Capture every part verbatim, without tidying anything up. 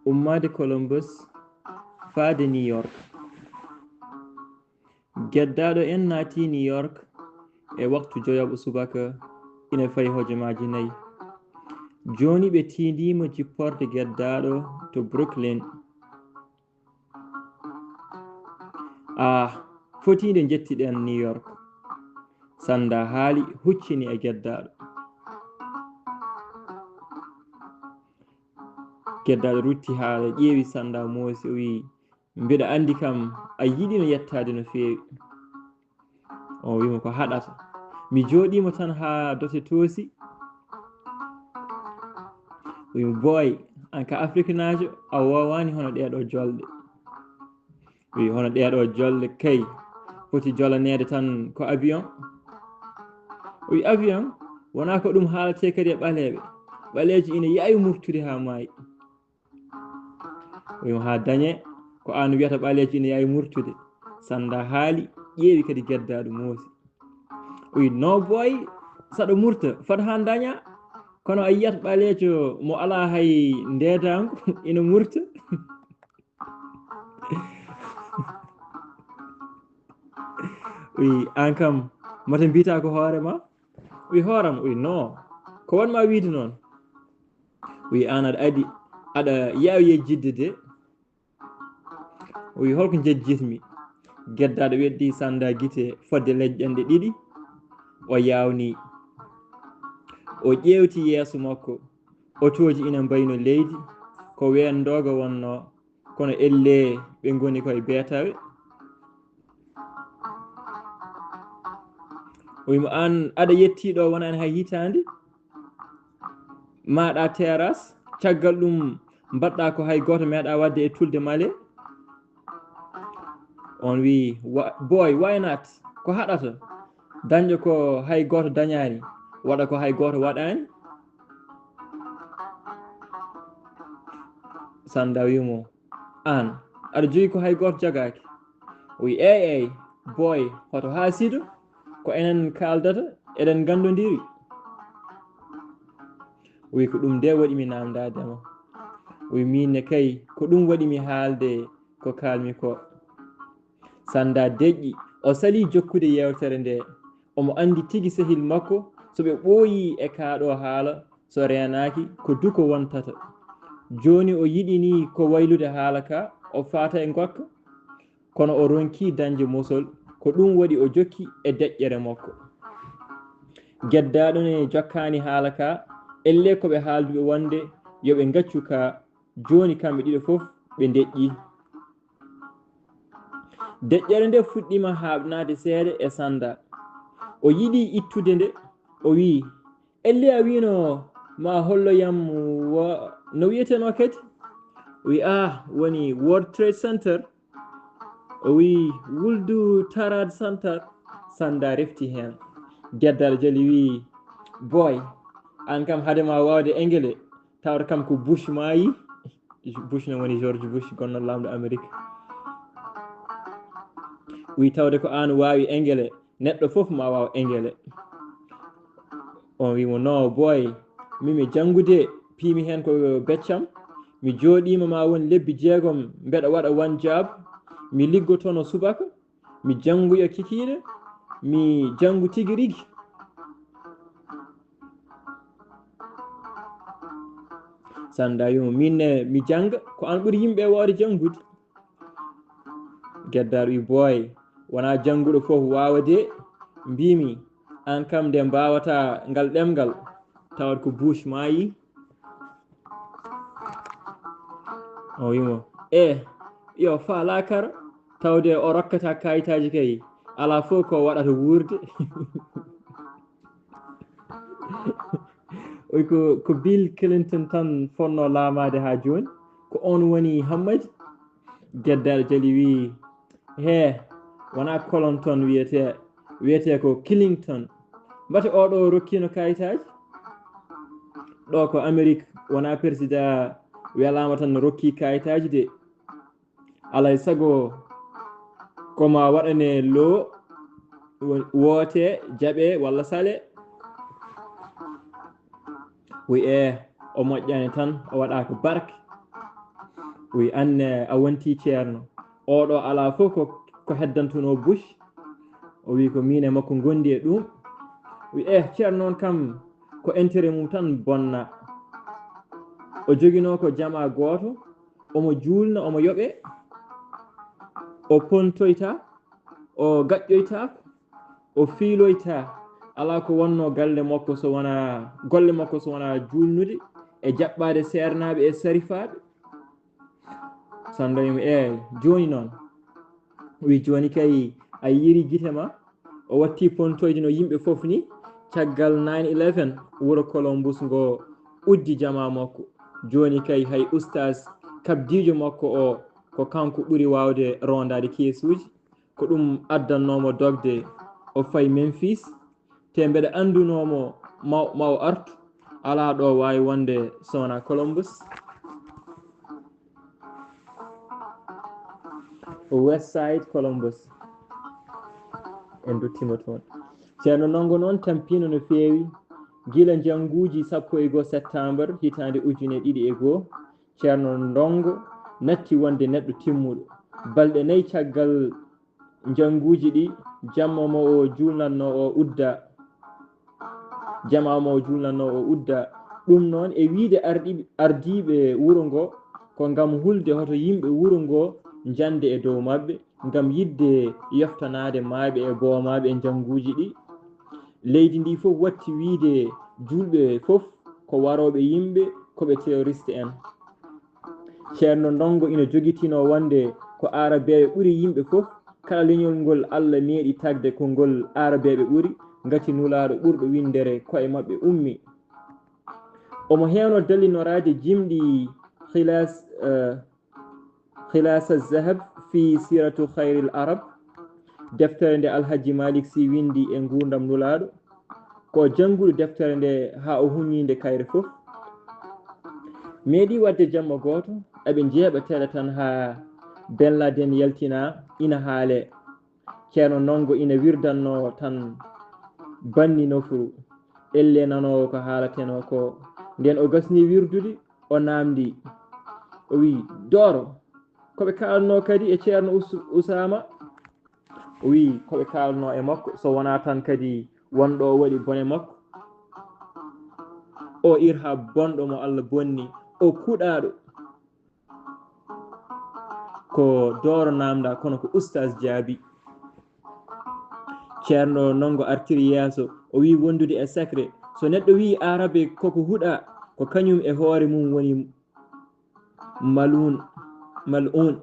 Ummaade Columbus faade New York. Geddaaɗo en naati New York e waktu joyaɓo subaka, ina fayi hojomaaji nayi. Jooni ɓe tiindiima jipporde geddaaɗo to Brooklyn. Ah, fotiinde njettiɗen New York. Sanda haali huccini e geddaaɗo. Geddaaɗo rutti haa ƴeewi Sanda moosi, o wiyi, "Mbiɗa anndi kam a yiɗino yettaade no feewi." O wiyi mo, "Ko haɗata?" Mi jooɗiima tan haa dote toosi. O wiyi mo, "Boy, aan ka Afriknaajo, a woowaani hono ɗee ɗoo jolɗe." O wiyi, "Hono ɗee ɗoo jolɗe kay, foti jolaneede tan ko avion." O wiyi, "Avion, wonaa ko ɗum haaletee kadi e ɓaleeɓe. Ɓaleejo ina yaawi murtude haa maayi." O wiyi mo, "Haa dañe, ko aan wiyata ɓaleejo ina yaawi murtude." Sanda haali, ƴeewi kadi geddaaɗo moosi. O wiyi, "No boy, saɗa murta, fad haa daña. Kono a yiyat ɓaleejo mo alaa hay ndeedaango ina murta." O wiyi, "Aan kam, mata mbiytaa ko hoore ma?" O wiyi, "Hoore am?" O wiyi, "No, ko won ma wiyde noon?" O wiyi, "Aan aɗa adi, aɗa yaawi yejjitde de." O wiyi, "Holko njejjitmi?" Geddaaɗo weddii Sanda gite fodde leƴƴanɗe ɗiɗi, o yaawnii. O ƴeewti yeeso makko, otooji ina mbayno leydi, ko ween ndooga wonnoo, kono ellee ɓe ngoni koye beetawe. O wiyi mo, "Aan aɗa yettii ɗo wonani hay hitaande, maaɗa terrasse, caggal ɗum mbaɗɗa ko hay gooto meeɗa waɗde e tulde male." On wiyi, "Wa-, boy, why not? Ko haɗata? Dañɗo ko hay gooto dañaani, waɗa ko hay gooto waɗaani." Sanda wiyi mo, "Aan, aɗa jogii ko hay gooto jogaaki?" O wiyi, "Eey, eey, boy, hoto haasido, ko enen kaaldata, eɗen nganndondiri." O wiyi, "Ko ɗum de waɗi mi naamndaade ma." O wiyi, "Miin ne kay, ko ɗum waɗi mi haalde ko kaalmi ko." Sanda deƴƴi, o salii jokkude yeewtere nde. Omo anndi tigi sehil makko, so ɓe ɓooyii e kaa ɗoo haala, so reenaaki, ko duko wontata. Jooni o yiɗi nii ko waylude haala ka, o faata e ngokka, kono o ronkii dañde mosol, ko ɗum waɗi o jokki e deƴƴere makko. Geddaaɗo ne jokkaani haala ka, ellee ko ɓe haalduɓe wonde yo ɓe ngaccu ka, jooni kamɓe ɗiɗo fof ɓe ndeƴƴii. Deƴƴere nde fuɗɗiima haaɓnaade seeɗa e Sanda. O yiɗi ittude nde, o wiyi, "Ellee a wiino ma holloyam wo-, no wiyetenoo kadi?" O wiyi, "Ah, woni World Trade Center." O wiyi, "Wuldu Tarad Center." Sanda refti heen. Geddal jali wiyi, "Boy, aan kam hade ma waawde engele, tawata kam ko Bush maayi." Bush ne woni George Bush, gonnoo laamɗo Amerik. Wiyi, "Tawde ko aan waawi engele, neɗɗo fof ma waaw engele." On wiyi mo, "No, boy, min mi janngude, piimi heen ko beccam. Mi jooɗiima ma won lebbi jeegom, mbeɗa waɗa one job. Mi liggotono subaka, mi janngoya kikiiɗe, mi janngu tigi rigi." Sanda wiyi mo, "Min ne mi jannga, ko aan ɓuri yimɓe woode janngude." Geddaaɗo wiyi, "Boy, wonaa jannguɗo fof waawa de, mbiimi, aan kam nde mbaawataa ngal ɗemngal, tawat ko Bush maayi." O wiyi mo, "E, yo faalaa kara, tawde o rokkataa kayitaaji kay, alaa fof ko waɗata wuurde." O wiyi ko, ko Bill Clinton tan fotnoo laamaade haa jooni, ko oon woni Hammadi. Geddaaɗo jali wiyi, "Hee, wonaa Clinton wiyetee, wiyetee ko Clinton. Mbate oo ɗoo rokkiino kayitaaji? Ɗoo ko Amerik, wonaa persidaa welaama tan rokki kayitaaji de. Alaa e sago ko ma waɗane loo, wo-, wootee, jaɓee walla salee." Wi e o moƴƴani tan, o waɗaaka barke. Wi anne a wonti ceerno. Oɗo alaa fof ko, ko heddantuno Bush. O wi ko min e makko gondi e ɗum. Wi e ceerno on kam ko intérêt mum tan bonna. O joginoo ko jama gooto, omo juulna, omo yoɓe, o pontoyta, o gaƴƴoytaako, o fiiloyta. Alaa ko wonnoo galle makko so wonaa, golle makko so wonaa juulnude e jaɓɓaade seernaaɓe e sarifaaɓe. Sanndoyim, eey, jooni noon. Wi jooni kay a yiiri gite ma, o watti pontoyde no yimɓe fof ni. Caggal nine eleven, wuro Columbus ngo uddi jama makko. Jooni kay hay ustaas kabdiijo makko o, ko kanko ɓuri waawde rondaade keesuuji. Ko ɗum addannoomo dogde o fayi Memphis. Te mbeɗa anndunoomo ma, ma o artu, alaa ɗo waawi wonde so wonaa Columbus. West Side Columbus. En nduttima toon. Ceerno Ndongo noon tampino no feewi. Gila njannguuji sappo e goo septembre hitaande ujune ɗiɗi e goo, Ceerno Ndongo natti wonde neɗɗo timmuɗo. Balɗe nayi caggal njannguuji ɗi, jamma mo o juulnatno o udda. Jama mo o juulnatno o udda. Ɗum noon, e wiyde arɗiɓe, ardiiɓe wuro ngo, ko ngam hulde hoto yimɓe wuro ngo njande e dow maɓɓe, ngam yiɗde yoftanaade maayɓe e boomaaɓe e njannguuji ɗi. Leydi ndi fof watti wiyde juulɓe fof ko warooɓe yimɓe, ko ɓe terroriste en. Ceerno Ndongo ina jogitinoo wonde ko Aarabeeɓe ɓuri yimɓe fof. Kala leñol ngol Allah meeɗi tagde ko ngol Aarabeeɓe ɓuri, ngati Nulaaɗo ɓurɗo winndere koye maɓɓe ummi. Omo heewno dallinoraade jimɗi Khilas, eh, Khilasa Zahab fi Siratu Khairil Arab, deftere nde Alhaji Malik Sy winndi e nguurndam Nulaaɗo. Ko jannguɗo deftere nde haa o huññi nde kayre fof. Meeɗi waɗde jamma gooto, eɓe njeeɓa tele tan haa Ben Laden yaltina ina haale. Ceerno Ndongo ina wirdanno tan banni nofru. Elle nanoowo ko haalatenoo ko. Nden o gasni wirdude, o naamndi. O wi, Dooro, ko ɓe kaalnoo kadi e Ceerno Us-, Usaama? O wi, ko ɓe kaalnoo e makko, so wonaa tan kadi wonɗo o waɗi bone makko. O irha bonɗo mo Allah bonni, o kuɗaaɗo. Ko Dooro naamnda, kono ko Ustaas jaabi. Ceerno Ndongo artiri yeeso, o wi wondude e secret. So neɗɗo wi Aarabe koko huɗa, ko kañum e hoore mum woni maluun, mal'uun.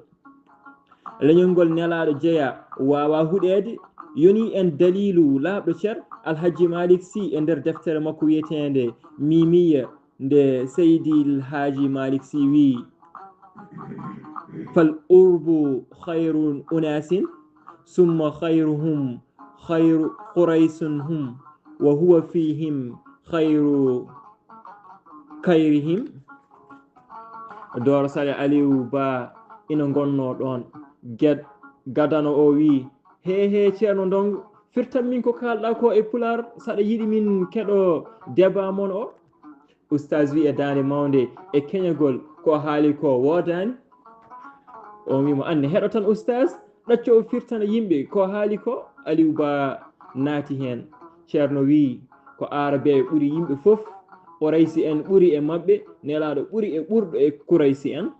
Leñol ngol Nelaaɗo jeya waawa huɗeede. Yoni en daliilu laaɓɗo cer Alhaji Malik Sy e nder deftere makko wiyeteende Mimiya, nde Seydi El Haaji Malik Sy wi, "Fal urbu khayru unasin, summa khayruhum khayru Quraysun hum, wa huwa fihim khayru khayrihim." Dooro Sale Aliou Ba ina ngonnoo ɗoon. Ged-, gadano o wi, "He, he, Ceerno Ndongo, firtan min ko kaalɗa ko e Pulaar, saɗa yiɗi min keɗo débat mon o." Ustaas wi e daande mawnde e keñagol, "Ko haali ko woodaani?" On wi mo, "Anne heɗo tan Ustaas, ɗacco o firtana yimɓe ko haali ko." Aliou Ba naati heen. Ceerno wi, "Ko Aarabeeɓe ɓuri yimɓe fof, Quraysi en ɓuri e maɓɓe, Nelaaɗo ɓuri e ɓurɗo e Quraysi en."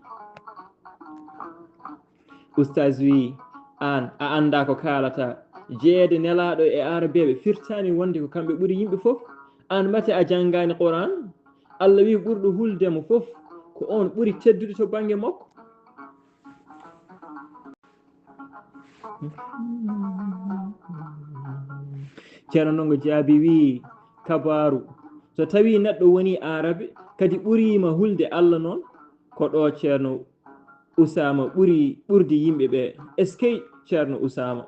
Ustaas wi, "Aan, a anndaa ko kaalata. Jeyeede Nelaaɗo e Aarabeeɓe firtaani wonde ko kamɓe ɓuri yimɓe fof. Aan mate a janngaani Quraan? Allah wi ɓurɗo hulde mo fof, ko oon ɓuri teddude to bannge makko." Ceerno Ndongo jaabi wi, "Kabaaru, so tawii neɗɗo wonii Aarabe, kadi ɓuriima hulde Allah noon, ko ɗo Ceerno Usaama ɓuri ɓurdi yimɓe ɓe." Eskey, Ceerno Usaama.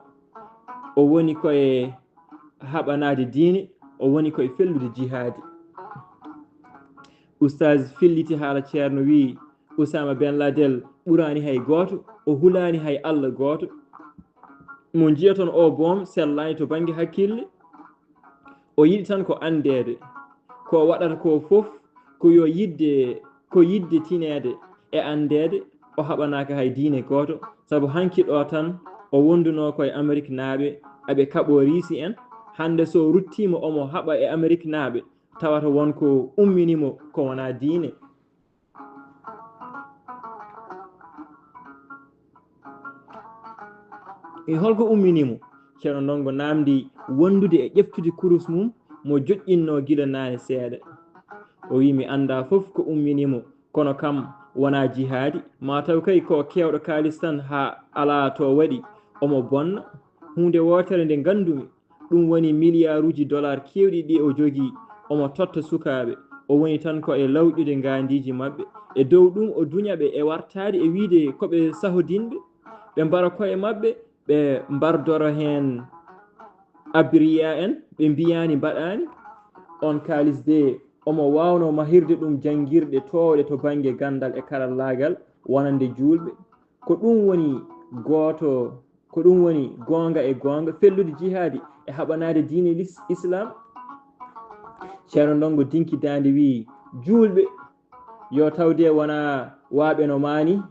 O woni koye haɓanaade diine, o woni koye fellude jihaadi. Ustaas filliti haala Ceerno wi, "Usaama Ben Laden ɓuraani hay gooto, o hulaani hay Allah gooto. Mo njiyaton o boom sellaani to bannge hakkille. O yiɗi tan ko anndeede. Ko o waɗata ko fof, Ko yo yiɗde, ko yiɗde tineede e anndeede, o haɓanaaka hay diine gooto, sabu hanki ɗo tan o wondunoo ko e Ameriknaaɓe, aɓe kaɓoo Riisi en. Hannde so ruttiima omo haɓa e Ameriknaaɓe, tawata won ko ummini mo ko wonaa diine. E holko ummini mo? Ceerno Ndongo naamndi wondude e ƴeftude kurus mum mo joƴƴinnoo gila naane seeɗa. O wiyi, "Mi anndaa fof ko ummini mo, kono kam wonaa jihaadi, maa taw kay ko keewɗo kaalis tan haa alaa to waɗi, omo bonna. Huunde wootere nde nganndumi, ɗum woni miliyaaruuji dolaar keewɗi ɗi o jogii, omo totta sukaaɓe. O woni tan ko e lawƴude ngaandiiji maɓɓe. E dow ɗum o duña ɓe e wartaade e wiyde ko ɓe sahodinɓe. Ɓe mbara koye maɓɓe, ɓe mbardora heen abriya en, ɓe mbiyaani mbaɗaani. On kaalis de, omo waawnoo mahirde ɗum janngirɗe toowɗe to bannge ganndal e karallaagal, wonande juulɓe. Ko ɗum woni gooto, ko ɗum woni goonga e goonga, fellude jihaadi e haɓanaade diine lis-, Islaam." Ceerno Ndongo dinki daande wiyi, "Juulɓe, yo tawde wonaa waaɓe no maani,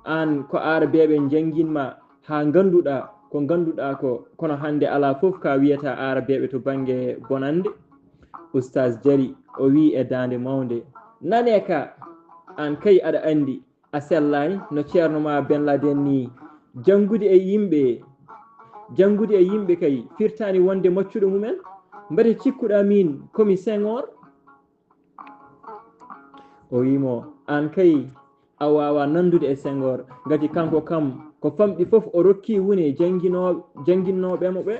aan ko aarabeeɓe njannginma haa ngannduɗaa ko ngannduɗaa ko, kono hannde alaa fof ka wiyata aarabeeɓe to bannge bonannde." Ustaas jali, o wiyi e daande mawnde, "Nanee ka, aan kay aɗa anndi a sellaani no Ceerno ma Ben Laden ni. Janngude e yimɓe, janngude e yimɓe kay firtaani wonde maccuɗo mumen. Mbete cikkuɗaa miin ko mi Senghor?" O wiyi mo, "Aan kay a waawaa nanndude e Senghor, ngati kanko kam ko famɗi fof o rokki wune jannginoo-, jannginnooɓe mo ɓe."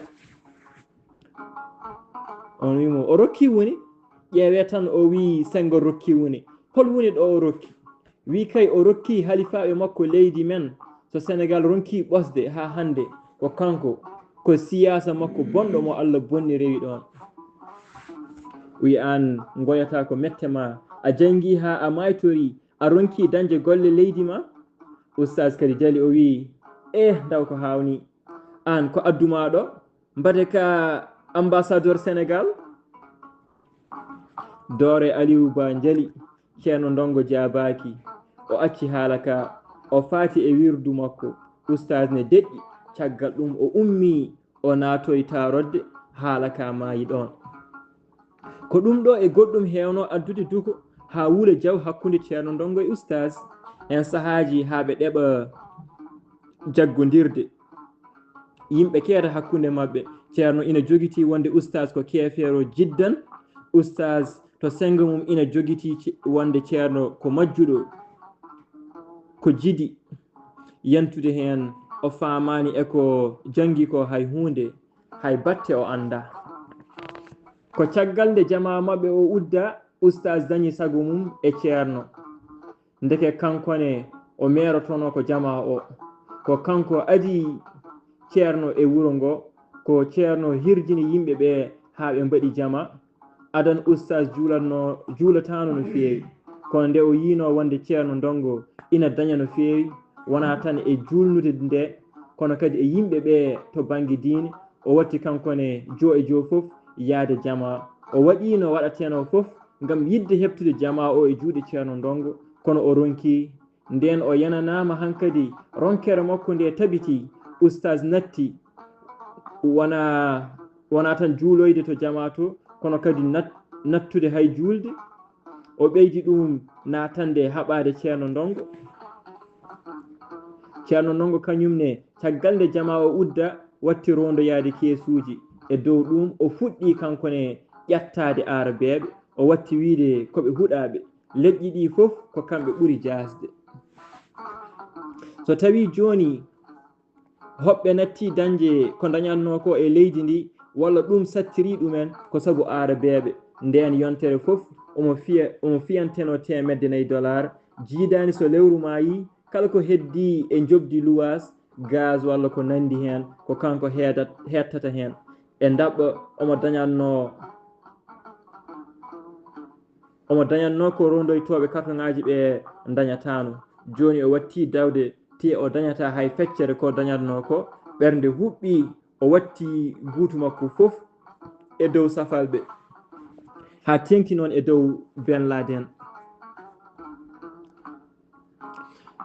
On wiyi mo, "O rokki wune?" Ƴeewee tan, o wiyi, "Senghor rokki wune. Hol wune ɗo o rokki?" Wiyi, "Kay o rokki halifaaɓe makko leydi men, so Senegaal ronki ɓosde haa hannde, ko kanko, ko siyaasa makko bonɗo mo Allah bonni rewi ɗoon." Wiyi, "Aan ngoyataa ko mette ma, a janngi haa a maaytori, a ronki dañde golle leydi ma?" Ustaas kadi jali, o wiyi, "Eh, ndaw ko haawnii. Aan ko addu maa ɗo? Mbate ka ambassadeur Senegaal?" Doore Aliou Ba njali, Ceerno Ndongo jaabaaki. O acci haala ka, o faati e wirdu makko. Ustaas ne deƴƴi. Caggal ɗum o ummii, o naatoyi taarodde, haala ka maayi ɗoon. Ko ɗum ɗo e goɗɗum heewno addude duko haa wula jaw hakkunde Ceerno Ndongo e Ustaas. Heen sahaaji haa ɓe ɗeɓa jaggondirde. Yimɓe keeda hakkunde maɓɓe. Ceerno ina jogitii wonde Ustaas ko keefeero jiddan. Ustaas to senngo mum ina jogitii ce-, wonde Ceerno ko majjuɗo, ko jidi. Yantude heen, o faamaani e ko janngi ko hay huunde, hay batte o anndaa. Ko caggal nde jamaa maɓɓe o udda, Ustaas dañi sago mum e Ceerno. Ndeke kanko ne o meerotonoo ko jamaa o. Ko kanko adii Ceerno e wuro ngo, ko Ceerno hirjini yimɓe ɓe haa ɓe mbaɗi jamaa. Adan Ustaas juulatno, juulataano no feewi. Kono nde o yiinoo wonde Ceerno Ndongo ina daña no feewi, wonaa tan e juulnude nde, kono kadi e yimɓe ɓe to bannge diine, o watti kanko ne joo e joo fof yahde jamaa. O waɗii no waɗateenoo fof ngam yiɗde heɓtude jamaa o e juuɗe Ceerno Ndongo, kono o ronki. Ndeen o yananaama hankadi ronkere makko nde tabitii, Ustaas natti, wonaa, wonaa tan juuloyde to jamaa to, kono kadi nat-, nattude hay juulde. O ɓeydi ɗum naatande haɓaade Ceerno Ndongo. Ceerno Ndongo kañum ne, caggal nde jamaa o udda, watti rondoyaade keesuuji. E dow ɗum, o fuɗɗii kanko ne ƴattaade aarabeeɓe. O watti wiyde ko ɓe huɗaaɓe. Leƴƴi ɗi fof ko kamɓe ɓuri jaasde. So tawii jooni hoɓɓe natti dañde ko dañatnoo ko e leydi ndi, walla ɗum sattiri ɗumen, ko sabu aarabeeɓe. Ndeen yontere fof omo fiya, omo fiyantenoo teemedde nayi dollar, jiidaani so lewru maayii, kala ko heddii e njoɓdi luwaas, gaz walla ko nanndi heen, ko kanko heedat-, hettata heen. E ndaɓɓa omo dañatnoo, omo dañatnoo ko rondoytooɓe kartoŋaaji ɓe dañataano. Jooni o watti dawde, tee o dañataa hay feccere ko dañatnoo ko. Ɓernde huɓɓi, o watti buutu makko fof e dow safalɓe, haa teeŋti noon e dow Ben Laden.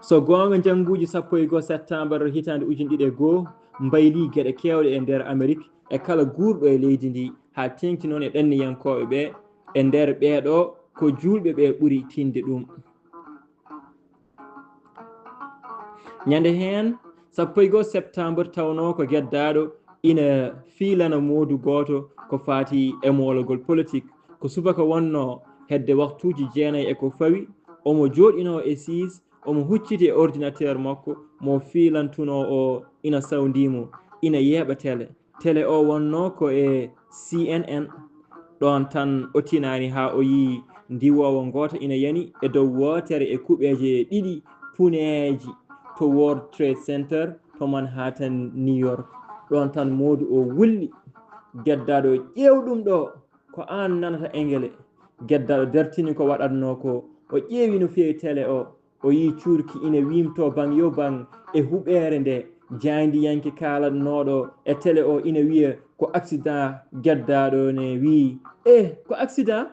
So goonga, njannguuji sappo e goo septembar hitaande ujine ɗiɗi e goo mbaylii geɗe keewɗe e nder Amerik e kala guurɗo e leydi ndi, haa teeŋti noon e ɗanniyankooɓe ɓe e nder ɓeeɗo ko juulɓe ɓe ɓuri tiiɗde ɗum. Ñande heen, sappo e goo septembar, tawnoo ko geddaaɗo ina fiilana moodu gooto ko faati e moolagol politik. Ko subaka wonnoo, hedde waktuuji jeenayi e ko fawi, omo jooɗinoo e siis, omo hucciti e ordinateur makko mo fiilantunoo o, ina sawndii mo, ina yeeɓa tele. Tele o wonnoo ko e C N N. Ɗoon tan o tinaani haa o yii ndiwoowo ngoota ina yani e dow wootere e kuɓeeje ɗiɗi puneeji to World Trade Center to Manhattan, New York. Ɗoon tan moodu o wulli. Geddaaɗo, ƴeew ɗum ɗo, ko aan nanata engele. Geddaaɗo dartini ko waɗatnoo ko, o ƴeewi no feewi tele o. O yii cuurki ina wiimtoo baŋ yo baŋ e huɓeere nde. Jaayndiyanke kaalatnooɗo e tele o ina wiya ko accident. Geddaaɗo ne wii, "Eh, ko accident?"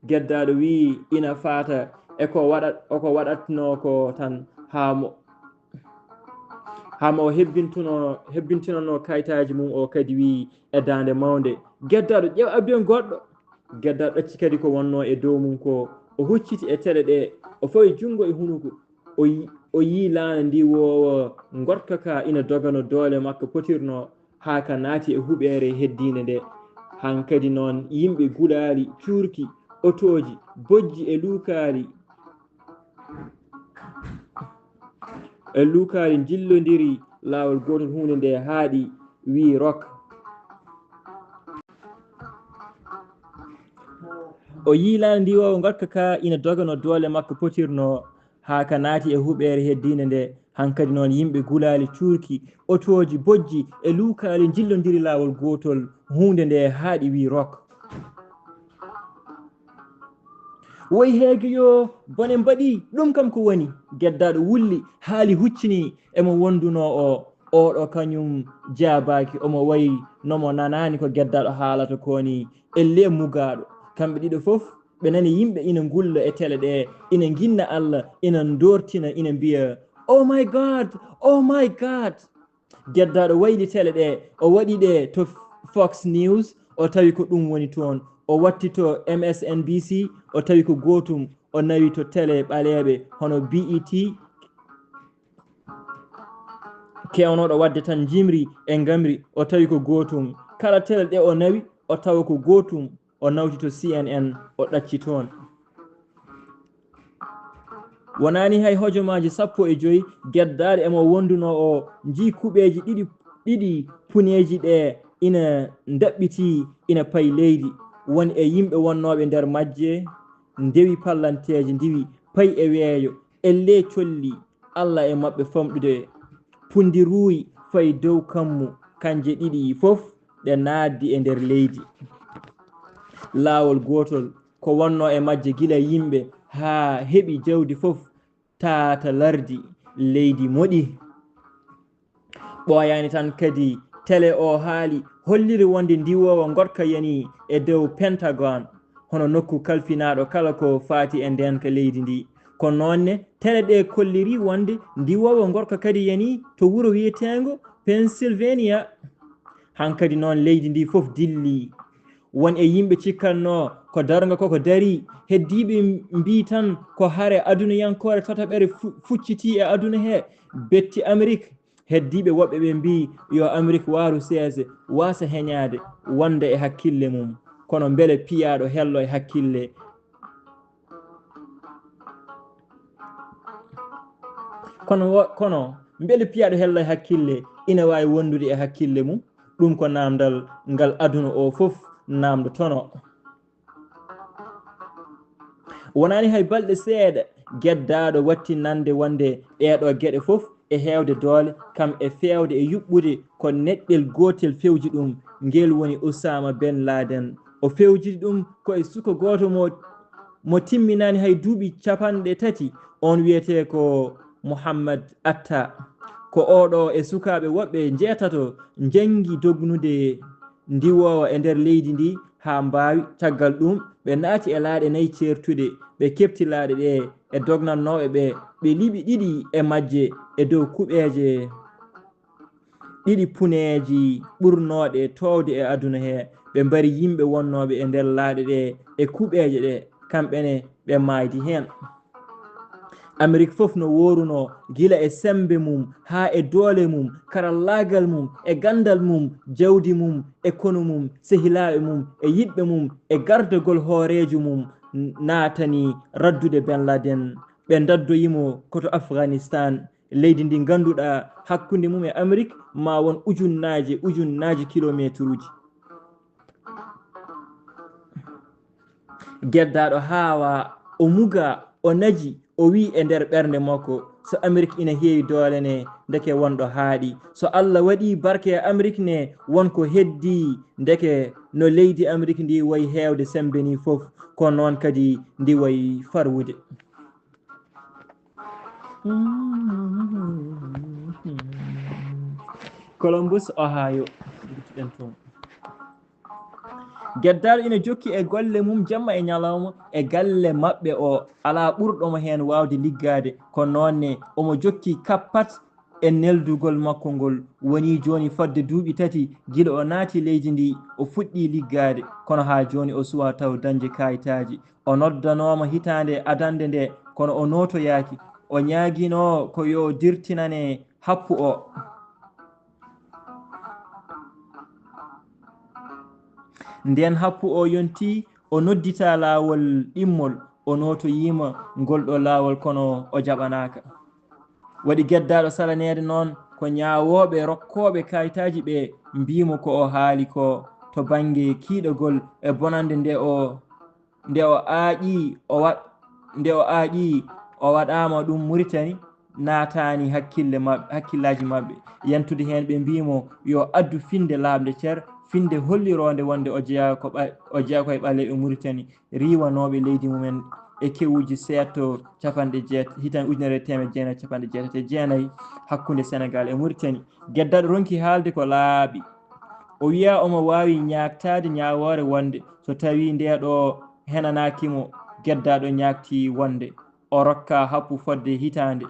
Geddaaɗo wii ina faata e ko waɗat-, o ko waɗatnoo ko tan haa mo, haa mo o hebbintuno, hebbintinanoo kayitaaji mum o kadi wii e daande mawnde, "Geddaaɗo, ƴeew avion goɗɗo." Geddaaɗo ɗacci kadi ko wonnoo e dow mum ko, o hucciti e tele ɗe, o fawi junngo e hunuko, o yi-, o yii laana ndiwoowa ngoɗka ka ina doga no doole makka potirnoo, haa ka naati e huɓeere heddiinde nde. Hankadi noon yimɓe gulaali, cuurki, otooji, bojji e luukaali. E luukaali njillondiri laawol gootol, huunde nde haaɗi, wii rok. O yii laana ndiwoowa ngoɗka ka ina doga no doole makko potirnoo, haa ka naati e huɓeere heddiinde nde. Hankadi noon yimɓe gulaali, cuurki, otooji, bojji e luukaali njillondiri laawol gootol, huunde nde haaɗi, wii rok. Woy heege yo, bone mbaɗi, ɗum kam ko woni? Geddaaɗo wulli, haali huccini e mo wondunoo o. Oɗo kañum jaabaaki, omo wayi no mo nanaani ko geddaaɗo haalata ko ni. Ellee mugaaɗo. Kamɓe ɗiɗo fof, ɓe nani yimɓe ina ngulla e tele ɗe, ina nginna Allah, ina ndoortina, ina mbiya, "Oh my God! Oh my God!" Geddaaɗo wayli tele ɗe, o waɗi ɗe to Fox News, o tawi ko ɗum woni toon. O watti to M S N B C, o tawi ko gootum. O nawi to tele ɓaleeɓe hono B E T, keewnooɗo waɗde tan njimri e ngamri, o tawi ko gootum. Kala tele ɗe o nawi, o tawa ko gootum. O nawti to C N N, o ɗacci toon. Wonaani hay hojomaaji sappo e joy, geddaaɗo e mo wondunoo o njii kuɓeeji ɗiɗi, ɗiɗi puneeji ɗe ina ndaɓɓitii, ina payi leydi. Won e yimɓe wonnooɓe nder majje ndewi pallanteeje, ndiwi payi e weeyo. Ellee colli Allah e maɓɓe famɗude, punndi ruuyi fayi dow kammu, kanje ɗiɗi fof ɗe naatdi e nder leydi. Laawol gootol, ko wonnoo e majje gila yimɓe haa heɓi jawdi fof, taata lardi, leydi moɗi. Ɓooyaani tan kadi tele o haali, holliri wonde ndiwoowa ngoɗka yani e dow Pentagon, hono nokku kalfinaaɗo kala ko faati e ndeenka leydi ndi. Ko noon ne tele ɗe kolliri wonde ndiwoowa ngoɗka kadi yani to wuro wiyeteengo Pennsylvania. Hankadi noon leydi ndi fof dilli. Won e yimɓe cikkatnoo ko darnga koko darii, heddiiɓe mbii tan ko hare adunayankoore tataɓere fu-, fuccitii e aduna he, betti Amerik. Heddiiɓe woɓɓe ɓe mbii yo Amerik waaru seese, waasa heñaade, wonda e hakkille mum. Kono mbele piyaaɗo hello e hakkille? Kono wo-, kono mbele piyaaɗo hello e hakkille ina waawi wondude e hakkille mum? Ɗum ko naamndal ngal aduna o fof naamndotonoo. Wonaani hay balɗe seeɗa, geddaaɗo watti nande wonde ɗeeɗo geɗe fof e heewde doole, kam e feewde e yuɓɓude, ko neɗɗel gootel fewji ɗum, ngel woni Usaama Ben Laden. O fewjidi ɗum ko e suka gooto mo, mo timminaani hay duuɓi capanɗe tati, oon wiyetee ko Muhammad Atta. Ko oɗo e sukaaɓe woɓɓe njeetato njanngi dognude ndiwoowa e nder leydi ndi, haa mbaawi. Caggal ɗuum, ɓe naati e laaɗe nayi ceertuɗe, ɓe keɓti laaɗe ɗee e dognannooɓe ɓee, ɓe liɓi ɗiɗi e majje e dow kuɓeeje, ɗiɗi puneeji ɓurnooɗe toowde e aduna hee. Ɓe mbari yimɓe wonnooɓe e nder laaɗe ɗee e kuɓeeje ɗee, kamɓe ne ɓe maaydi heen. Amerik fof no woorunoo, gila e semmbe mum haa e doole mum, karallaagal mum e ganndal mum, jawdi mum e konu mum, sehilaaɓe mum e yiɗɓe mum e gardagol hooreejo mum, n-, naatani raddude Ben Laden. Ɓe ndaddoyi mo ko to Afganistaan, leydi ndi ngannduɗaa hakkunde mum e Amerik ma won ujunnaaje, ujunnaaje kilomeetruuji. Geddaaɗo haawaa, o mugaa, o naji, o wiyi e nder ɓernde makko, so Amerik ina heewi doole ne, ndeke won ɗo haaɗi. So Alla waɗii barke e Amerik ne, won ko heddii, ndeke no leydi Amerik ndi wayi heewde semmbe nii fof, ko noon kadi ndi wayi farwude. Columbus, Ohio. Nduttuɗen toon. Geddaaɗo ina jokki e golle mum jamma e ñalawma e galle maɓɓe o. Alaa ɓurɗo mo heen waawde liggaade, ko noon ne omo jokki kappat e neldugol makko ngol. Wonii jooni fodde duuɓi tati gila o naati leydi ndi, o fuɗɗii liggaade, kono haa jooni o suwaa taw dañde kaayitaaji. O noddanooma hitaande adannde nde, kono o nootoyaaki. O ñaaginoo ko yo dirtinane happu o. Ndeen happu o yontii, o nodditaa laawol ɗimmol, o nootoyiima ngol ɗoo laawol, kono o jaɓanaaka. Waɗi geddaaɗo salaneede noon ko ñaawooɓe rokkooɓe kaayitaaji ɓe mbiyi mo ko o haali ko to bannge kiiɗogol e bonannde nde o, nde o aaƴii, o wa-, nde o aaƴii, o waɗaama ɗum Muritani, naataani hakkille maɓɓe, hakkillaaji maɓɓe. Yantude heen ɓe mbiyi mo yo addu finnde laaɓnde cer, finnde holliroonde wonde o jeyaa ko ɓa-, o jeyaa ko e ɓaleeɓe Muritani riiwanooɓe leydi mumen e kewuuji seeɗto capanɗe jeet-, hitan ujunere e teemedde jeenayi e capanɗe jeetati e jeenayi hakkunde Senegaal e Muritani. Geddaaɗo ronki haalde ko laaɓi. O wiyaa omo waawi ñaagtaade ñaawoore wonde so tawii ndee ɗoo henanaaki mo, geddaaɗo ñaagtii wonde o rokka happu fodde hitaande.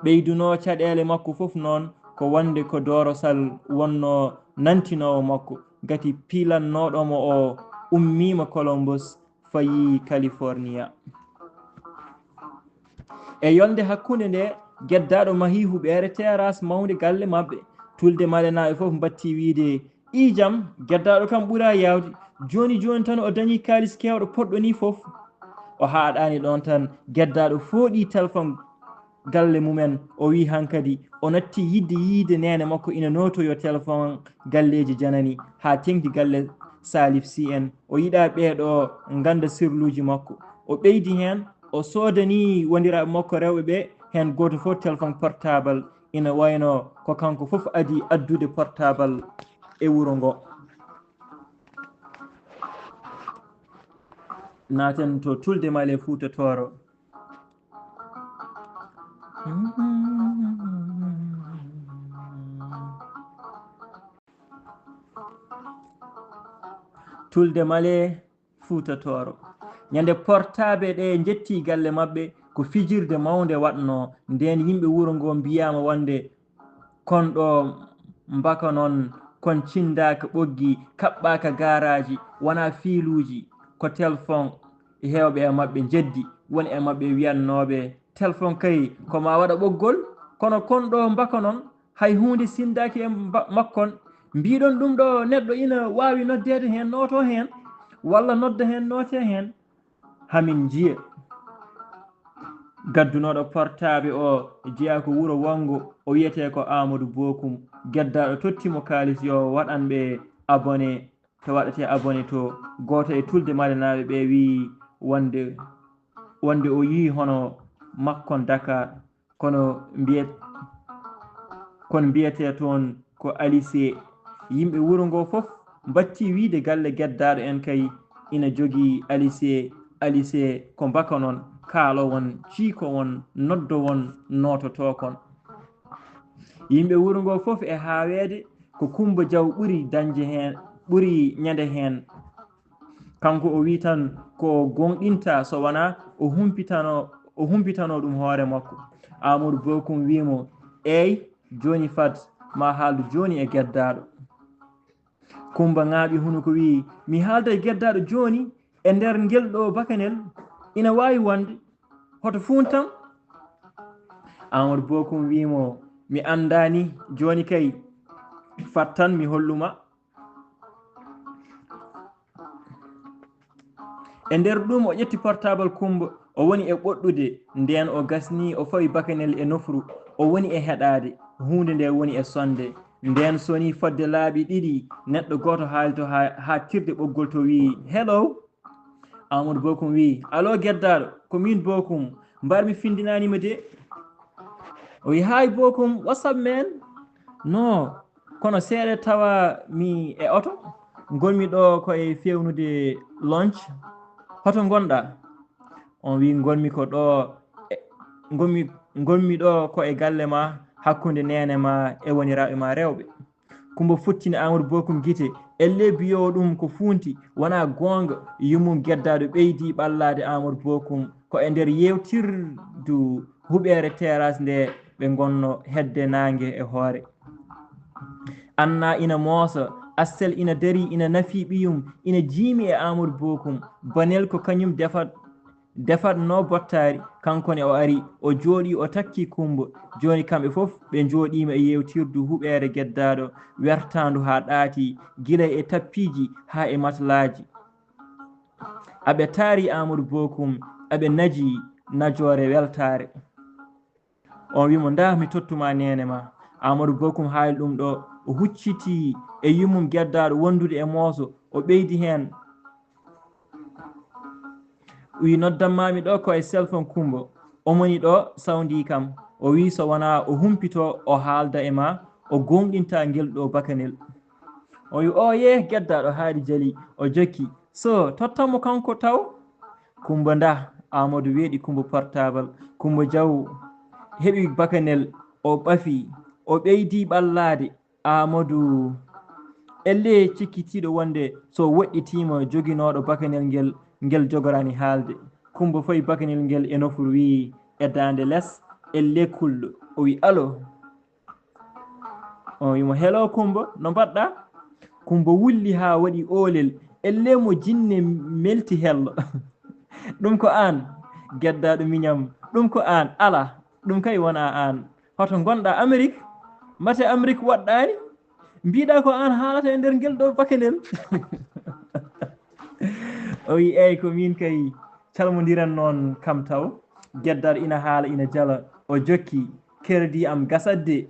Ɓeydunoo caɗeele makko fof noon ko wonde ko Dooro Sal wonnoo nantinoowo makko, ngati pilannooɗo mo o ummiima Columbus, fayii California. E yolnde hakkunde nde, geddaaɗo mahii huɓeere terrasse mawnde galle maɓɓe. Tulde Malenaaɓe fof mbattii wiyde, "Ii jam, geddaaɗo kam ɓuraa yaawde. Jooni jooni tan o dañii kaalis keewɗo poɗɗo nii fof." O haaɗaani ɗoon tan, geddaaɗo fooɗii telefon galle mumen, o wiyi hankadi o natti yiɗde yiyde neene makko ina nootoyoo telefon galleeji janani haa teŋti galle Salif Sy en. O yiɗaa ɓee ɗoo ngannda sirluuji makko. O ɓeydi heen, o soodanii wondiraaɓe makko rewɓe ɓee heen gooto fof telefon portable, ina wayno ko kanko fof adii addude portable e wuro ngo. Naaten to Tulde Male Fuuta Tooro. Tulde Male Fuuta Tooro. Ñande portaaɓe ɗe njettii galle maɓɓe, ko fijirde mawnde waɗnoo. Ndeen yimɓe wuro ngoo mbiyaama wonde kon ɗo mbaka noon, kon cinndaaka ɓoggi, kaɓɓaaka gaaraaji, wonaa fiiluuji, ko telefon. Heewɓe e maɓɓe njeddi, won e maɓɓe wiyatnooɓe, "Telefon kay ko maa waɗa ɓoggol, kono kon ɗo mbaka noon, hay huunde sinndaaki e mba-, makkon. Mbiɗon ɗum ɗo neɗɗo ina waawi noddeede heen, nootoo heen, walla nodda heen, nootee heen. Hamin njiya." Gaddunooɗo portaaɓe o jeyaa ko wuro Wanngo, o wiyetee ko Aamadu Bookum. Geddaaɗo totti mo kaalis yo waɗan ɓe abonné, to waɗetee abonné to. Gooto e Tulde Malenaaɓe ɓe wiyi wonde, wonde o yii hono makkon Dakar, kono mbiyet-, kon mbiyetee toon ko Alise. Yimɓe wuro ngoo fof mbattii wiyde galle geddaaɗo en kay ina jogii Alise. Alise ko mbaka noon, kaalo won, ciiko won, noddo won, noototoo kon. Yimɓe wuro ngoo fof e haaweede ko Kummba Jaw ɓuri dañde heen, ɓuri ñande heen. Kanko o wii tan ko o gooŋɗinta so wonaa o humpitano, o humpitano ɗum hoore makko. Amadou Bokum wii mo, "Eey, jooni fad, ma haaldu jooni e geddaaɗo." Kumba ŋaaɓi hunuko wii, "Mi haalda e geddaaɗo jooni e nder ngel ɗo bakanel, ina waawi wonde. Hoto fuuntam?" Amadou Bokum wii mo, "Mi anndaani, jooni kay fattan mi holluma." E nder ɗum o ƴetti portable Kumba, o woni e ɓoɗɗude, ndeen o gasni o fawi bakanel e nofru, o woni e heɗaade, huunde nde woni e sonde. Ndeen soni fodde laaɓi ɗiɗi, neɗɗo gooto haalto haa, haa tirde ɓoggol to wii, "Hello?" Amadou Bokum wii, "Allo geddaaɗo, ko miin Bokum, mbarmi findinaani ma de." O wii, "Hi Bokum, what's up man?" "No, kono seeɗa tawa mi e oto, ngonmi ɗo ko e fewnude lunch. Hoto ngonɗa?" On wii, "Ngonmi ko ɗo, e, ngonmi, ngonmi ɗo ko e galle ma, hakkunde neene ma e woniraaɓe ma rewɓe." Kumba futtini Amadou Bokum gite, ellee biyoowo ɗum ko fuunti, wonaa goonga, yummum geddaaɗo ɓeydi ɓallaade Amadou Bokum ko e nder yeewtirdu huɓeere terrasse nde ɓe ngonno hedde naange e hoore. Anna ina moosa, Assel ina darii, ina nafii ɓiyum, ina jiimi e Amadou Bokum. Banel ko kañum defa-, defatnoo bottaari, kanko ne o ari, o jooɗii, o takkii Kumba. Jooni kamɓe fof ɓe njooɗiima e yeewtirdu huɓeere geddaaɗo, wertaandu haa ɗaati, gila e tappiiji haa e matlaaji. Aɓe taari Amadou Bokum, aɓe naji najoore weltaare. On wii mo, "Ndaa, mi tottuma neene ma." Amadou Bokum haali ɗum ɗo, o hucciti e yummum geddaaɗo wondude e mooso, o ɓeydi heen. O wii, "Noddanmaami ɗo ko e cellphone Kumba. Omo woni ɗo sawndii kam." O wii, "So wonaa o humpitoo, o haalda e ma, o gooŋɗinta ngel ɗo bakanel." O wii, "Oo yee, geddaaɗo haali jali." O jokki, "So tottan mo kanko taw?" Kumba ndah, Amadou weeɗi Kumba portable. Kumba Jaw heɓi bakanel, o ɓafi, o ɓeydi ɓallaade. Amadou, ellee cikkitiiɗo wonde so woɗɗitiima joginooɗo bakanel ngel, ngel jogoraani haalde. Kumba fawi bakanel ngel e nofru, wii e daande les, ellee kulɗo. O wii, "Allo?" On wii mo, "Hello Kumba, no mbaɗɗa?" Kumba wulli haa waɗi oolel, ellee mo jinne melti hello. "Ɗum ko aan, geddaaɗo miñam, ɗum ko aan, alaa, ɗum kay wonaa aan. Hoto ngonɗa Amerik? Mate Amerik woɗɗaani? Mbiɗa ko aan haalata e nder ngel ɗo bakanel." O wii, "Eey, ko miin kay, calmondiren noon kam taw." Geddaaɗo ina haala, ina jala, o jokki, "Kerdi am gasat de."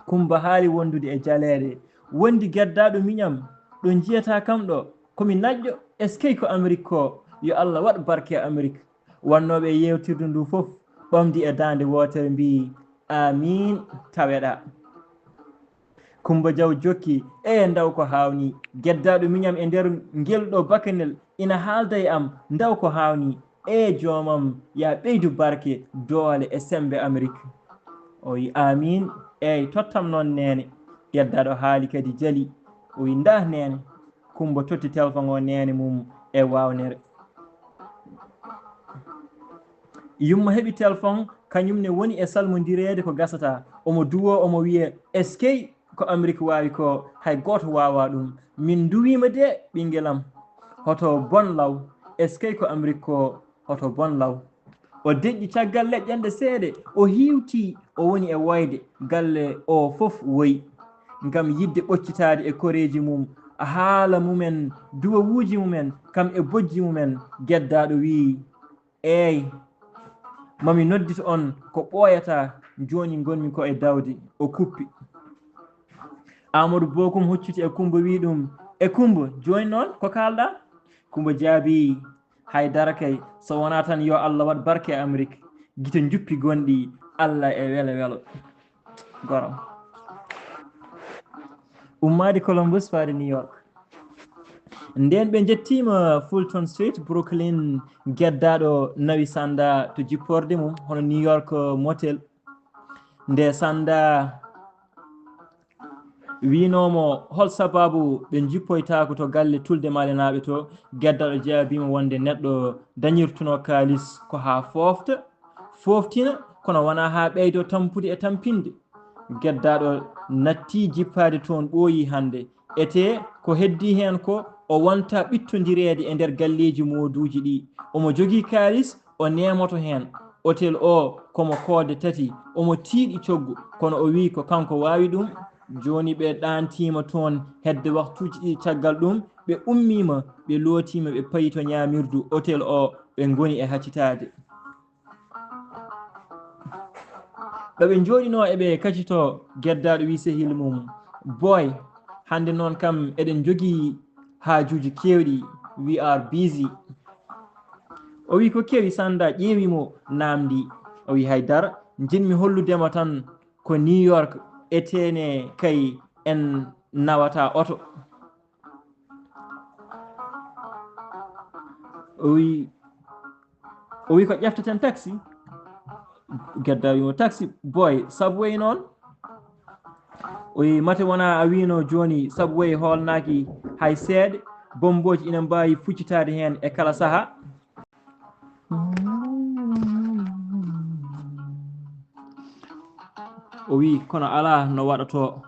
Kumba haali wondude e jaleeɗe, "Wondi geddaaɗo miñam, ɗo njiyata kam ɗo, ko mi naƴƴo, eskey ko Amerik ko, yo Allah waɗ barke e Amerik." Wonnooɓe e yeewtirdu ndu fof ɓamdi e daande wootere, mbii, "Aamiin, taweɗaa." Kumba Jaw jokki, "Ee, ndaw ko haawnii, geddaaɗo miñam e nder ngel ɗo bakanel ina haalda e am, ndaw ko haawnii. Ee, joomam, yaa ɓeydu barke, doole e semmbe Amerik." O wii, "Aamiin, eey, tottam noon neene." Geddaaɗo haali kadi jali, o wii, "Ndah neene." Kumba totti telefon o neene mum e waawnere. Yumma heɓi telefon, kañum ne woni e salmondireede ko gasata. Omo duwoo, omo wiya, "Eskey, ko Amerik waawi ko, hay gooto waawaa ɗum. Min nduwiima de, ɓinngelam. Hoto bon law. Eskey, ko Amerik ko, hoto bon law." O deƴƴi caggal leƴƴanɗe seeɗa, o hiiwti, o woni e woyde. Galle o fof woyi. Ngam yiɗde ɓoccitaade e koreeji mum, haala mumen, duwawuuji mumen, kam e bojji mumen, geddaaɗo wii, "Eey, mami noddito on ko ɓooyataa, jooni ngonmi ko e dawde." O kuppi. Amadou Bokum hucciti e Kumba, wii ɗum, "E Kumba, jooni noon ko kaalɗaa?" Kumba jaabii, "Hay dara kay, so wonaa tan yo Allah waɗ barke e Amerik." Gite njuppi gonɗi, Allah e welo welo. Goram. Ummaade Columbus faade New York. Ndeen ɓe njettiima Fulton Street, Brooklyn, geddaaɗo nawi Sanda to jipporde mum, hono New York Motel. Nde Sanda Wiinoomo, hol sababu ɓe njippoytaako to galle Tulde Malenaaɓe to? Geddaaɗo jaabiimo wonde neɗɗo dañirtuno kaalis ko haa foofta, fooftina, kono wonaa haa ɓeydo tampude e tampinde. Geddaaɗo natti jippaade toon, ɓooyi hannde. Etee ko heddii heen ko o wonta ɓittondireede e nder galleeji mooduuji ɗi. Omo jogii kaalis, o neemoto heen. Otel o komo koode tati, omo tiiɗi coggu, kono o wiyi ko kanko waawi ɗum. Jooni ɓe ɗaantiima toon hedde waktuuji ɗiɗi. Caggal ɗum, ɓe ummiima, ɓe lootiima, ɓe payi to ñaamirdu otel o, ɓe ngoni e hacitaade. Ɗo ɓe njooɗinoo eɓe kacitoo, Geddaaɗo wiyi sehil mum, "Boy, hannde noon kam eɗen njogii haajuuji keewɗi, we are busy." O wiyi, "Ko kewi?" Sanda ƴeewi mo, naamndi. O wiyi, "Hay dara, njiɗmi hollude ma tan ko New York, etee ne kay en nawata oto." O wiyi, o wiyi, "Ko ƴefteten taxi?" Geddaaɗo wiyi mo, "Taxi, boy, subway noon?" O wiyi, "Mate wonaa a wiino jooni subway hoolnaaki hay seeɗa, bombooji ina mbaawi fuccitaade heen e kala sahaa?" O wiyi, "Kono alaa no waɗatoo.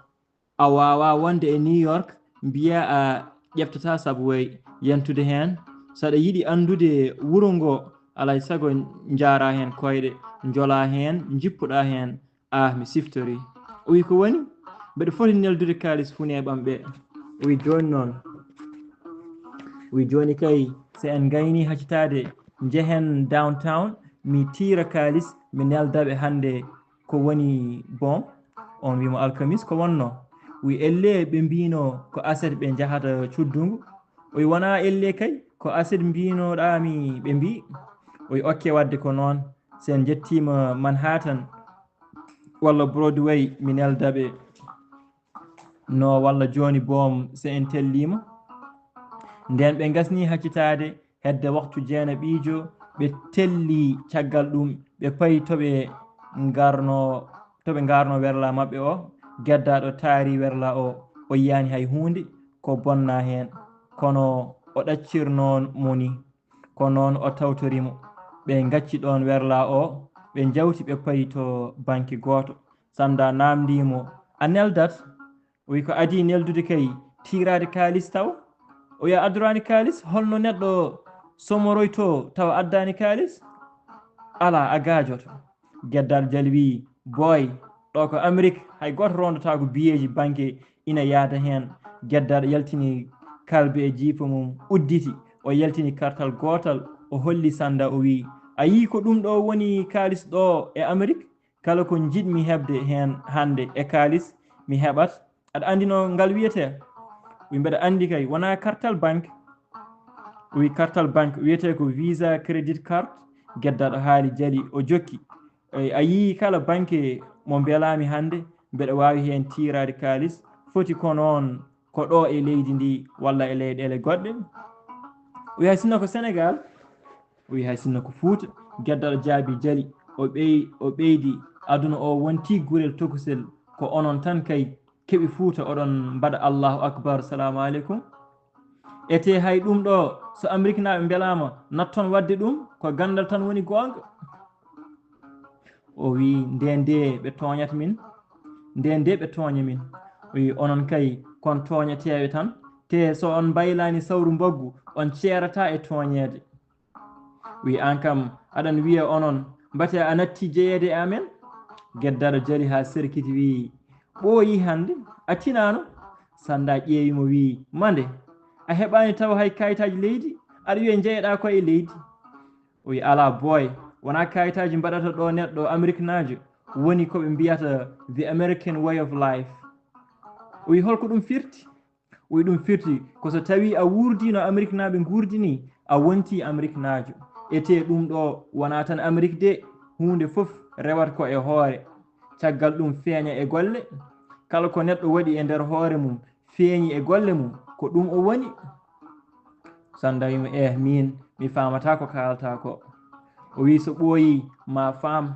A waawaa wonde e New York, mbiyaa a ƴeftataa subway, yentude heen. So aɗa yiɗi anndude wuro ngo, alaa e sago njaaraa heen koyɗe, njolaa heen, njippuɗaa heen." "Ah, mi siftori." O wiyi, "Ko woni?" "Mbeɗa foti neldude kaalis funeeɓam ɓe." O wiyi, "Jooni noon." O wiyi, "Jooni kay, so en ngaynii hacitaade, njehen downtown, mi tiira kaalis, mi nelda ɓe hannde ko woni boom." On wiyi mo, "Alkamis, ko wonnoo?" O wiyi, "Ellee ɓe mbiino ko aset ɓe njahata cuddungu." O wiyi, "Wonaa ellee kay, ko aset mbiinoɗaa mi ɓe mbii." O wiyi, "Okke, waɗde ko noon, so en njettiima Manhattan walla Broadway, mi nelda ɓe no walla jooni boom so en telliima." Ndeen ɓe ngasnii haccitaade hedde waktu jeenaɓiijo, ɓe telli. Caggal ɗum, ɓe payi to ɓe ngarno, to ɓe ngarno werlaa maɓɓe o. Geddaaɗo taari werlaa o, o yiyaani hay huunde ko bonnaa heen, kono o ɗaccirnoo mo ni. Ko noon o tawtori mo. Ɓe ngacci ɗoon werlaa o, ɓe njawti, ɓe payi to banki gooto. Sanda naamndii mo, "A neldat?" O wiyi, "Ko adii neldude kay, tiiraade kaalis taw." O wiyi, "A addoraani kaalis? Holno neɗɗo somoroytoo tawa addaani kaalis? Alaa, a gaajoto." Geddaaɗo Jali wiyi, "Boy, ɗo ko Amerik, hay gooto roondotaako biyeeji banke ina yaada heen." Geddaaɗo yaltini kalbe e jiipa mum, udditi, o yaltini kartal gootal, o holli Sanda, o wiyi, "A yii ko ɗum ɗo woni kaalis ɗo e Amerik? Kala ko njiɗmi heɓde heen hannde e kaalis, mi heɓat. Aɗa anndi no ngal wiyetee?" O wiyi, "Mbeɗa anndi kay, wonaa kartal bank?" O wiyi, "Kartal bank wiyetee ko Visa Credit Card." Geddaaɗo haali, Jali, o jokki, "Ey, a yii kala banke mo mbelaami hannde, mbeɗa waawi heen tiiraade kaalis, foti ko noon ko ɗo e leydi ndi walla e leyɗeele goɗɗe?" O wiyi, "Hay sinno ko Senegaal?" O wiyi, "Hay sinno ko Fuuta." Geddaaɗo jaabi, Jali, o ɓey-, o ɓeydi, "Aduna o wonti gurel tokosel, ko onon tan kay keɓi Fuuta, oɗon mbaɗa Allahu Akbar, Salaamu Aleykum. Etee hay ɗum ɗo, so Ameriknaaɓe mbelaama, natton waɗde ɗum, ko ganndal tan woni goonga." O wiyi, "Ndeen de ɓe tooñat min, ndeen de ɓe tooña min." O wiyi, "Onon kay, kon tooñeteeɓe tan, te so on mbaylaani sawru mbaggu, on ceerataa e tooñeede." O wiyi, "Aan kam, aɗan wiya onon, mbate a natti jeyeede e amen?" Geddaaɗo Jali haa serkiti, wiyi, "Ɓooyi hannde, a tinaano?" Sanda ƴeewi mo, wiyi, "Mande, a heɓaani taw hay kayitaaji leydi, aɗa wiya njeyeɗaa ko e leydi?" O wiyi, "Alaa boy, wonaa kayitaaji mbaɗata ɗo neɗɗo Ameriknaajo, woni ko ɓe mbiyata the American way of life." O wiyi, "Holko ɗum firti?" O wiyi, "Ɗum firti ko so tawii a wuurdiino Ameriknaaɓe nguurdini, a wontii Ameriknaajo. Etee ɗum ɗo wonaa tan Amerik de, huunde fof rewata ko e hoore. Caggal ɗum feeña e golle. Kala ko neɗɗo waɗi e nder hoore mum, feeñi e golle mum, ko ɗum o woni." Sanda wiyi mo, "Eh, miin, mi faamataa ko kaaltaa ko." O wiyi, "So ɓooyii, ma faam."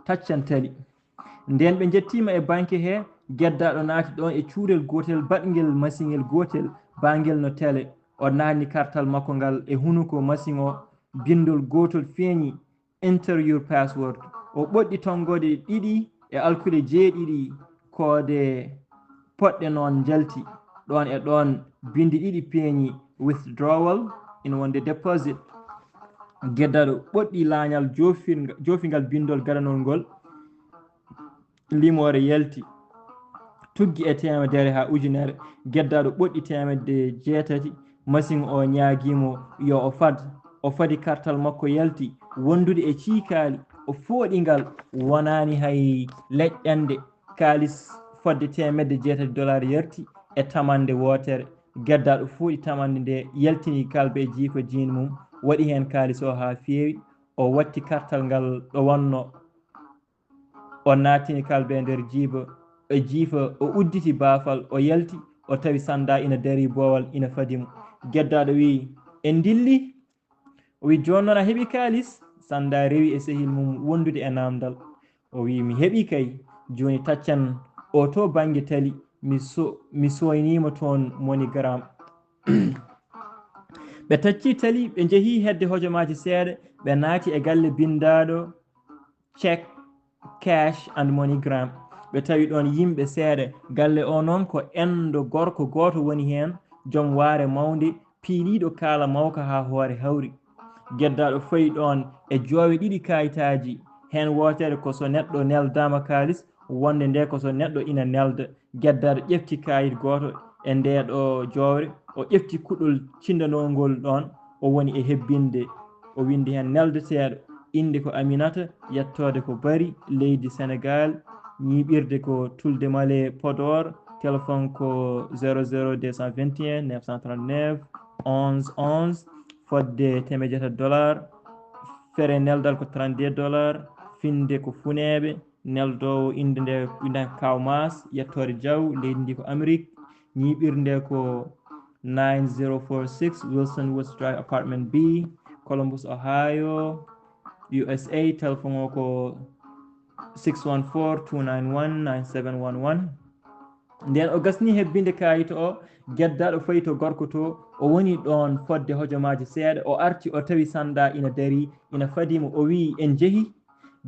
Taccan tali. Ndeen ɓe njettiima e banke he, Geddaaɗo naati ɗoon e cuurel gootel baɗngel masiŋel gootel, baangel no tele. O naatni kartal makko ngal e hunuko masiŋ o, binndol gootol feeñi, "Enter your password." O ɓoɗɗi tonngoode ɗiɗi e alkule jeeɗiɗi koode poɗɗe noon njalti. Ɗoon e ɗoon, binndi ɗiɗi peeñi, "Withdrawal" ina wonde deposit. Geddaaɗo ɓoɗɗi laañal joofinga-, joofingal binndol gadanol ngol. Limoore yalti, tuggi e teemedere haa ujunere. Geddaaɗo ɓoɗɗi teemedde jeetati. Masiŋ o ñaagii mo yo o fad. O fadi kartal makko yalti, wondude e ciikaali. O fooɗi ngal, wonaani hay leƴƴande. Kaalis fodde teemedde jeetati dollar yarti e tamannde wootere. Geddaaɗo fooɗi tamannde nde, yaltini kalbe e jiifa jiin mum, waɗi heen kaalis o haa feewi. O watti kartal ngal ɗo wonnoo. O naatini kalbe e nder jiiba, e jiifa, o udditi baafal, o yalti, o tawi Sannda ina darii boowal, ina fadi mo. Geddaaɗo wiyi, "En ndilli?" O wiyi, "Jooni noon a heɓii kaalis?" Sannda rewi e sehil mum wondude e naamndal. O wiyi, "Mi heɓii kay. Jooni taccen o to bannge tali, mi so-, mi sooyniima toon MoneyGram." Ɓe taccii tali, ɓe njehii hedde hojomaaji seeɗa, ɓe naati e galle binndaaɗo Check Cash and MoneyGram. Ɓe tawi ɗoon yimɓe seeɗa. Galle o noon ko enɗo gorko gooto woni heen, joom waare mawnde, piiliiɗo kaala mawka haa hoore hawri. Geddaaɗo fayi ɗoon e joowe ɗiɗi kaayitaaji, heen wootere ko so neɗɗo neldaama kaalis, wonde nde ko so neɗɗo ina nelda. Geddaaɗo ƴefti kaayit gooto e ndee ɗo joowre, o ƴefti kuɗol cinndanoongol ɗoon, o woni e hebbinde. O winndi heen neldeteeɗo, innde ko Aminata, yettoode ko Bari, leydi Senegaal, ñiiɓirde ko Tulde Male Podor, téléphone ko zéro zéro deux cent vingt et un neuf cent trente-neuf onze onze, fodde teemedde jeetati dollar, fere neldal ko trente-deux dollar, finde ko Funeeɓe, neldoowo innde nde, innde Kaw Maas, yettoode Jaw, leydi ndi ko Amérique, ñiiɓirde ko nine zero four six Wilson Woods Drive, Apartment B, Columbus, Ohio, U S A, téléphone o ko six one four two nine one nine seven one one. Ndeen o gasni hebbinde kaayit o, geddaaɗo fayi to gorko to, o woni ɗoon fodde hojomaaji seeɗa, o arti, o tawi Sannda ina darii, ina fadi mo, o wiyi, "En njehii?"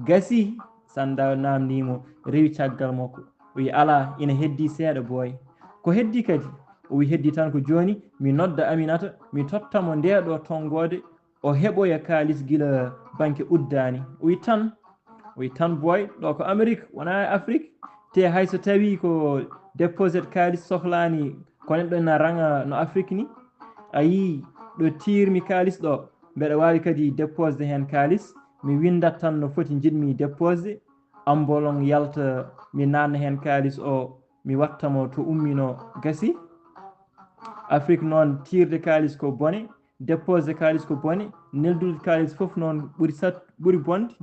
"Gasii?" Sannda naamnii mo, rewi caggal makko. O wiyi, "Alaa, ina heddii seeɗa, booy." "Ko heddii kadi?" O wiyi, "Heddii tan ko jooni mi nodda Aminata, mi totta mo ndee ɗo tonngoode, o heɓoya kaalis gila banke uddaani." O wiyi, "Tan?" O wiyi, "Tan, booy, ɗo ko Amérique, wonaa Afrique. Te hay so tawii ko deposit kaalis sohlaani, ko neɗɗo ina raŋa no Afrique ni. A yii ɗo tiirmi kaalis ɗo, mbeɗa waawi kadi deposde heen kaalis. Mi winndat tan no foti njiɗmi deposde, ambolon yalta, mi naatna heen kaalis o, mi watta mo to umminoo." Gasi. Afrique noon, tiirde kaalis ko bone, deposde kaalis ko bone, neldude kaalis fof noon ɓuri sat-, ɓuri bonde.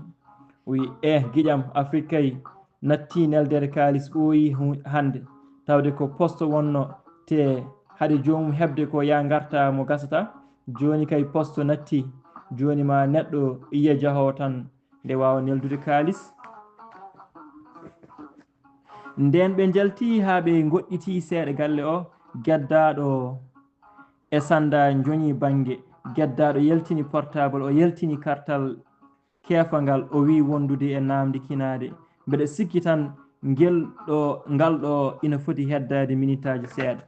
O wiyi, "Eh, giƴam, Afrique kay nattii neldeede kaalis ɓooyi hu-, hannde. Tawde ko poste wonnoo, te haɗe joomum heɓde ko yaa ngarta mo gasata. Jooni kay poste nattii, jooni ma neɗɗo yiya jahoowo tan nde waawa neldude kaalis." Ndeen ɓe njalti haa ɓe ngoɗɗiti seeɗa galle o, geddaaɗo e Sannda njoñi bannge. Geddaaɗo yaltini portable, o yaltini kartal keefangal, o wiyi wondude e naamndi kinaade. Mbeɗa sikki tan ngel ɗo, ngal ɗo ina foti heddaade minitaaji seeɗa.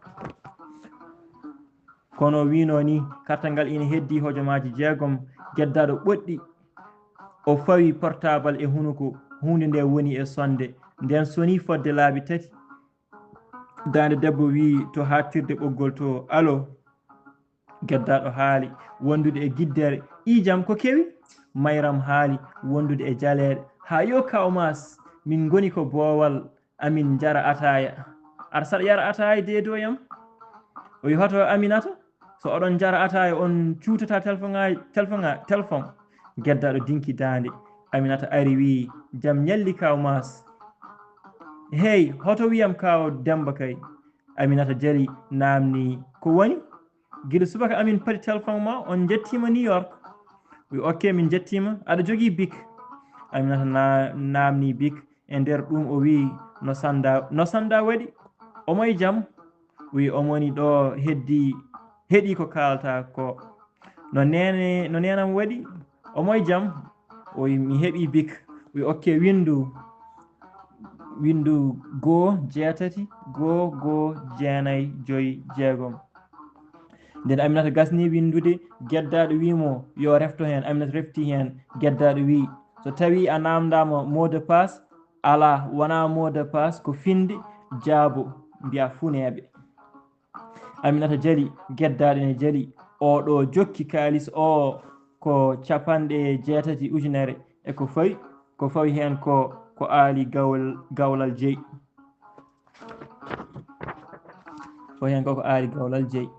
Kono o wiynoo ni, kartal ngal ina heddii hojomaaji jeegom, geddaaɗo ɓoɗɗi. O fawi portable e hunuko, huunde nde woni e sonde. Nden sonii fodde laabi tati. Daande debbo wiyi to haaɗtirde ɓoggol to, "Alo?" Geddaaɗo haali, wondude e giddere, "Ii jam, ko kewi?" Mayram haali, wondude e jaleeɗe, "Haa yo Kaw Maas, min ngoni ko boowal amin njara ataaya." "Ar saɗa yara ataaya, deedooyam?" O wiyi, "Hoto Aminata, so oɗon njara ataaya, on cuutata telfoŋaaji, telfoŋa-, telfoŋ." Geddaaɗo dinki daande. Aminata ari wiyi, "Jam ñalli Kaw Maas." "Hey, hoto wiyam Kaw Demba kay." Aminata jali, naamni, "Ko woni? Gila subaka amin padi telfoŋ ma, on njettiima New York." O wiyi, "Ok, min njettiima. Aɗa jogii bik?" Aminata na-, naamni bik. E nder ɗum o wi'i, "No sanda, no sanda waɗi? Omo e jam?" Wi'i, "Omo woni ɗo heddi, heɗi ko kaalata ko." "No nene, no nenam waɗi? Omo e jam?" O wi'i, "Mi heɓi bik." Wi'i, "Okke, windu, windu goo, jeetati, goo, goo, jeenay, joy, jeegom." Nden Aminata gasni windude, geddaaɗo wi'i mo yo refto heen. Aminata refti heen, geddaaɗo wi'i, "So tawii a naamndaama mot de passe, alaa, wonaa mot de passe, ko finde, jaabo, mbiya funeeɓe." Aminata jali, geddaaɗo ne jali. Oo ɗo jokki kaalis oo ko capanɗe jeetati ujunere e ko fawi, ko fawi heen ko, ko aali gawal, gawlal jeyi. Ko heen ko, ko aali gawlal jeyi.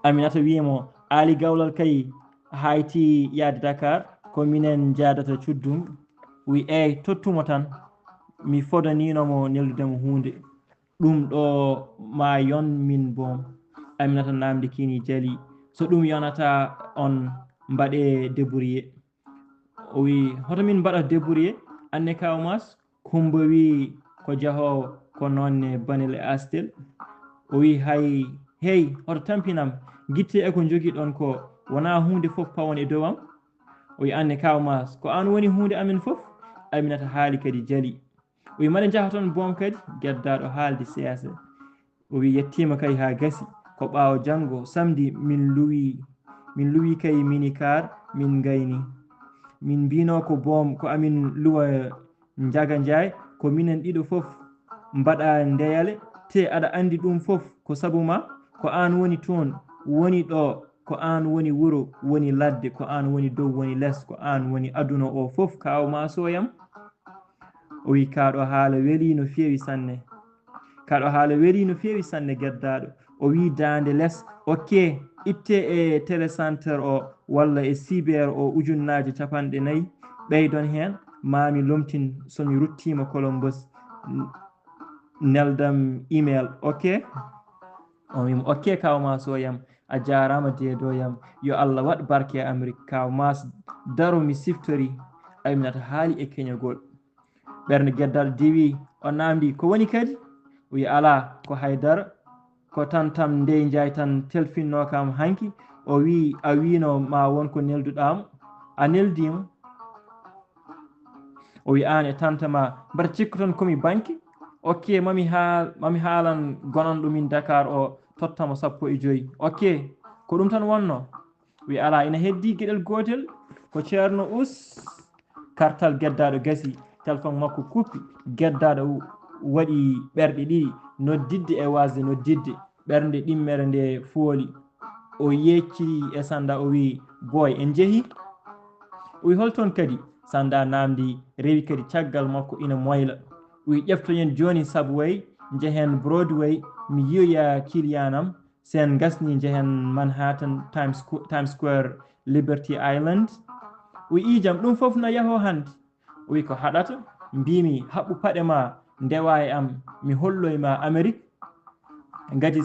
Aminata wi'i mo, "Aali gawlal kay hayti yaade Dakar, ko minen njaadata cuddum." Wi'i, "Eey, tottumo tan, mi fodaniino mo neldude mo huunde. Ɗum ɗo ma yon min boom." Aminata naamndi kini jali, "So ɗum yonata on, mbaɗee débrouiller." O wi'i, "Hoto min mbaɗa débrouiller, anne Kaw Maas?" Kumba wi'i, "Ko jahoowo, ko noon ne Banel e Astel." O wi'i, "Hay, hey, hoto tampinam, gitte e ko njogiɗon ko, wonaa huunde fof pawon e dow am?" O wi'i, "Anne Kaw Maas, ko aan woni huunde amen fof." Aminata haali kadi jali. O wi'i, "Mbaɗe njaha toon boom kadi?" Geddaaɗo haaldi seesa. O wi'i, "Yettiima kay haa gasi. Ko ɓaawo janngo samedi min luwi, min luwi kay minikaar, min ngayni. Min mbiino ko boom, ko amin luwa Njaga Njaay, ko minen ɗiɗo fof mbaɗa ndeyale, te aɗa anndi ɗum fof ko sabu ma, ko aan woni toon, woni ɗo, ko aan woni wuro, woni ladde, ko aan woni dow, woni les, ko aan woni aduna o fof, kaaw ma sooyam." O wi'i, "Kaa ɗo haala welii no feewi sanne. Kaa ɗo haala welii no feewi sanne, geddaaɗo." O wi'i, "Daande les, okke, itte e télécentre o walla e cyber o ujunnaaje capanɗe nayi, ɓeydon heen, maa mi lomtin so mi ruttiima Columbus, n-, neldam email, okke?" O wi'i mo, "Okke, kaaw ma sooyam, a jaaraama deedooyam, yo Allah waɗ barke e Amérique, kaaw Maas, daro mi siftori." Aminata haali e keñogol. Ɓernde geddal diwi, o naamndi, "Ko woni kadi?" O wi'i, "Alaa, ko hay dara, ko Tantam Ndey Njaay tan telfinnoo kam hanki, o wi'i a wiino ma won ko nelduɗaa mo, a neldii mo?" O wi'i, "Aan e tanta ma mbaɗa cikkuɗon ko mi banki? Okke, mami haal-, mami haalan gonanɗo min Dakar o, totta mo sappo e joy. Okke, ko ɗum tan wonnoo?" Wi'i, "Alaa, ina heddii geɗel gootel, ko Ceerno Us." Kartal geddaaɗo gasi, telefon makko kuppi, geddaaɗo waɗi ɓerɗe ɗiɗi, noddidde e waasde noddidde. Ɓernde ɗimmere nde fooli. O yeeccii e Sanda, o wi'i, "Boy, en njehi?" O wi'i, "Hol toon kadi?" Sanda naamndi, rewi kadi caggal makko ina moyla. O wi'i, "Ƴeftoyen jooni Subway, njehen Broadway, mi yiyoya kiliyan am, sen ngasni njehen Manhattan, Times Squ-, Times Square, Liberty Island." O wi'i, "Jam, ɗum fof na yahoo hannde?" O wi'i, "Ko haɗata? Mbiimi, haɓɓu paɗe ma, ndewa e am, mi holloy ma Amerik." Ngati